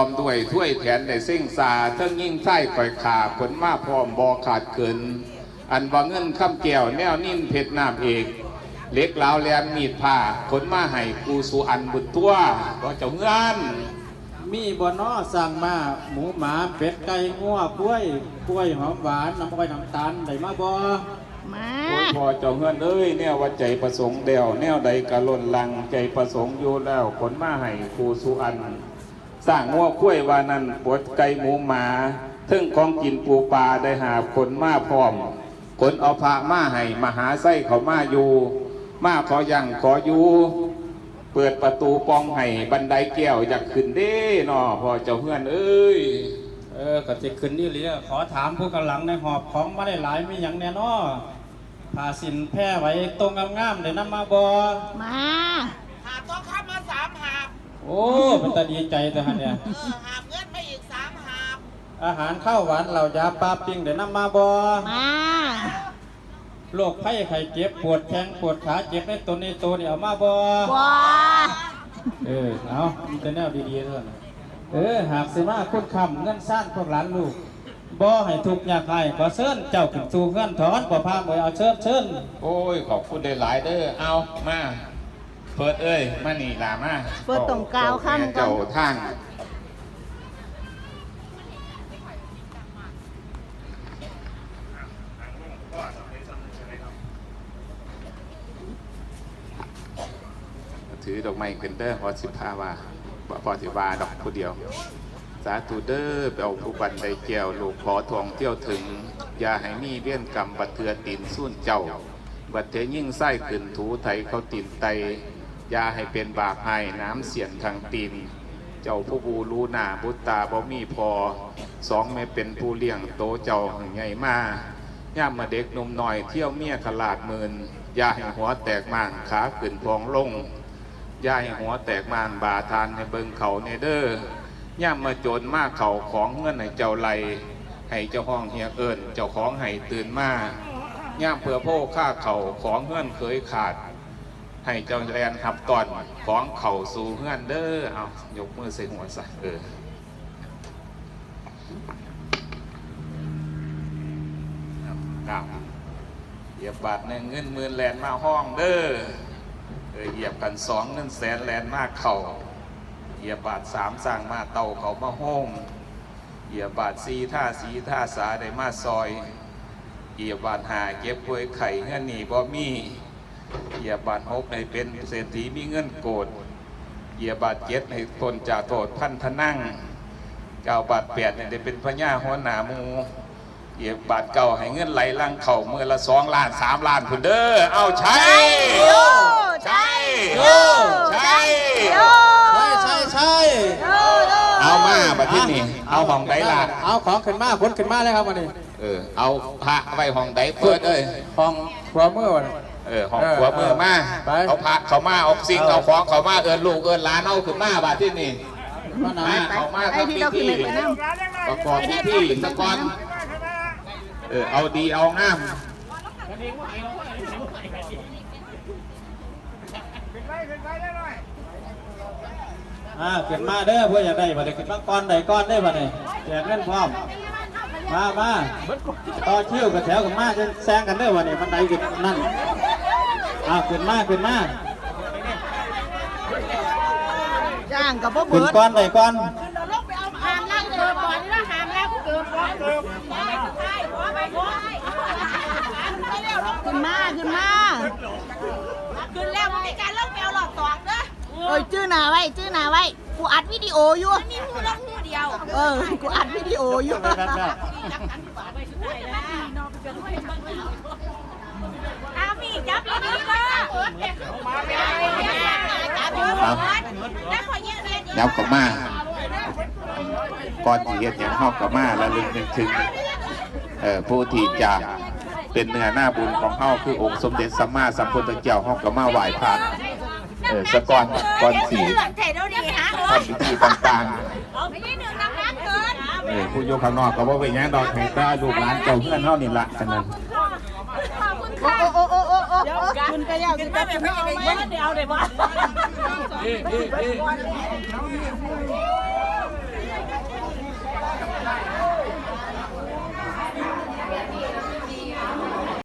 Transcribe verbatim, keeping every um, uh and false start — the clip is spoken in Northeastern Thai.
พร้อมด้วยถ้วยแถนได้เซ็งสา เทิงยิ่งไส้ข่อยขา ขนมาพร้อมบ่ขาดเขิน อันว่าเงินคำแก้วแนวนินเพชรน้ำเอก เหล็กหลาวแหลมมีดผ้า ขนมาให้กูสุอันบุญตัว บ่เจ้าเฮือน มีบ่น้อสั่งมา หมูหมาเป็ดไก่งัวควายกล้วยหอมหวานน้ำอ้อยน้ำตาลได้มาบ่ มา โอ้ยพ่อเจ้าเฮือนเอ้ย แนวว่าใจประสงค์แล้ว แนวใดกะล้นหลั่งใจประสงค์อยู่แล้ว ขนมาให้กูสุอัน สร้างงัวควายว่านั่น ปวดไก่หมูหมา เทิงของกินปูปลาได้หาบขนมาพร้อม ขนเอาพระมาให้มหาไซเขามาอยู่ มาขอยังขออยู่ เปิดประตูปองให้บันไดแก้วอยากขึ้นเด้น้อพ่อเจ้าเฮือนเอ้ย เออ ก็สิขึ้นนี่เลย ขอถามผู้กำลังในหอบของมาได้หลายมีหยังแน่น้อ ผ้าสิ้นแพรไหวตรงงามๆได้นำมาบ่ มา หาบทองคำมาสามหาบ โอ้ เป็นตาดีใจแต่ฮะเนี่ย เออ หาบเงินมาอีกสามหาบ อาหารข้าวหวานเหล้ายาปลาปิ้งได้นำมาบ่ มา โรคภัยไข้เจ็บปวดแข้งปวดขาเจ็บในตนในตัวนี่เอามาบ่ บ่ เออ เอามีแต่แนวดีๆเท่านั้น เออ หากสิมาคุณคำเงินซ่านพวกหลานลูก บ่ให้ทุกข์ยากไร้ขอเชิญเจ้าขึ้นสู่เฮือนถอนบ่พาบ่เอาเชิญเชิญ โอ้ย ขอบคุณได้หลายเด้อ เอามา เปิดเอ้ย มานี่ล่ะมา เปิดตรงกลางข้างก่อน เจ้าทาง ถือดอกไม้ขึ้นเด้อ พอสิพาว่า พอสิว่าดอกผู้เดียว สาธุเด้อ ไปเอาผู้บันไดแก้ว ลูกขอทองเที่ยวถึง อย่าให้มีเวรกรรมบัดเทือตีนสูนเจ้า บัดเทือยิ่งไส้ขึ้นถูไถเขาตีนไต อย่าให้เป็นบาปให้น้ำเสียนทางตีน เจ้าผู้บูรู้หน้าบุตตาบ่มีพอ สองแม่เป็นผู้เลี้ยงโตเจ้าให้ใหญ่มา ย่ามมาเด็กหนุ่มน้อยเที่ยวเมียขลาดหมื่น อย่าให้หัวแตกม่างขาขึ้นพองลง อย่าให้หัวแตกม่างบาทานให้เบิ่งเขาเนเด้อย่ามมาโจรมาเขาของเงินให้เจ้าไล่ ให้เจ้าห้องเฮียเอิ้นเจ้าของให้ตื่นมา ย่ามเพื่อโพค่าเขาของเงินเคยขาด ให้เจ้าแลนหับต้อนของเขาสู่เฮือนเด้อ เอายกมือใส่หัวซะ เออ ครับ เหยียบบาทหนึ่งเงินหมื่นแลนมาห้องเด้อ เออ เหยียบกันสองเงินแสนแลนมาเข้า เหยียบบาทสามสร้างมาเต่าเขามาโฮม เหยียบบาทสี่ท่าสีท่าสาได้มาซอย เหยียบบาทห้าเก็บป่วยไข้เฮือนหนี้บ่มี เหยียบบาทหกให้เป็นเศรษฐีมีเงินโกด เหยียบบาทเจ็ดให้พ้นจากโทษพันธนัง ก้าวบาทแปดเนี่ยได้เป็นพญาหัวหน้าหมู่ เหยียบบาทเก้าให้เงินไหลหลั่งเข้ามื้อละสองล้านสามล้านพุ้นเด้อ เอาใช่ ใช่ ใช่ ใช่ ใช่ ใช่ เอามาบัดที่นี่ เอาของใดล่ะ เอาของขึ้นมา ขนขึ้นมาเลยครับวันนี้ เออ เอาพระไว้ห้องใดเปิดเอ้ย ห้องขวามือวะ เออ ห้องขวามือมา ไป เอาพระเขามา เอาสิ่งเอาของเขามา เอิ้นลูกเอิ้นหลานเอาขึ้นมาบาดที่นี่ มาหน่อย มาเขามาทำพิธี ประกอบพิธีซะก่อน เออ เอาดีเอางาม อ่า ขึ้นมาเด้อ เพื่ออยากได้บัดนี้ ขึ้นมาก่อนใดก่อนเด้อบัดนี้ แจกเงินพร้อม มา มา ต่อคิวกับแถวกันมา จะแซงกันเด้อบัดนี้ มันใดขึ้นนั่น อ่า ขึ้นมา ขึ้นมา จ้างกับบ่ ขึ้น เบิด ก่อนใดก่อน ขึ้นมา ขึ้นมา ขึ้นแล้วมันมีการลงไปเอาหลอดตอกเด้อ เอ้ย จื้อหน้าไว้ จื้อหน้าไว้ กูอัดวิดีโออยู่ มันมีผู้ลงผู้เดียว เออ กูอัดวิดีโออยู่ เอามีดจับอีกนิดเด้อ เอา แล้วขอเยี่ยมเยี่ยม ยับเข้ามา ก่อนสิเฮ็ดหยังเฮาก็มาระลึกนึกถึง เอ่อ ผู้ที่จะเป็นเนื้อนาบุญของเฮา คือองค์สมเด็จสัมมาสัมพุทธเจ้า เฮาก็มาไหว้พระ เออ ซะก่อน ก่อนสิทำพิธีต่างๆ เออ ผู้อยู่ข้างนอกก็บ่เป็นหยังดอก ให้แต่ลูกหลานเจ้าเฮือนเฮานี่ล่ะ อันนั้น โอ้ โอ้ โอ้ โอ้ โอ้ โอ้ ขึ้นไปแล้ว ขึ้นไปแล้ว เอาไหม เดี๋ยวเอาได้บ่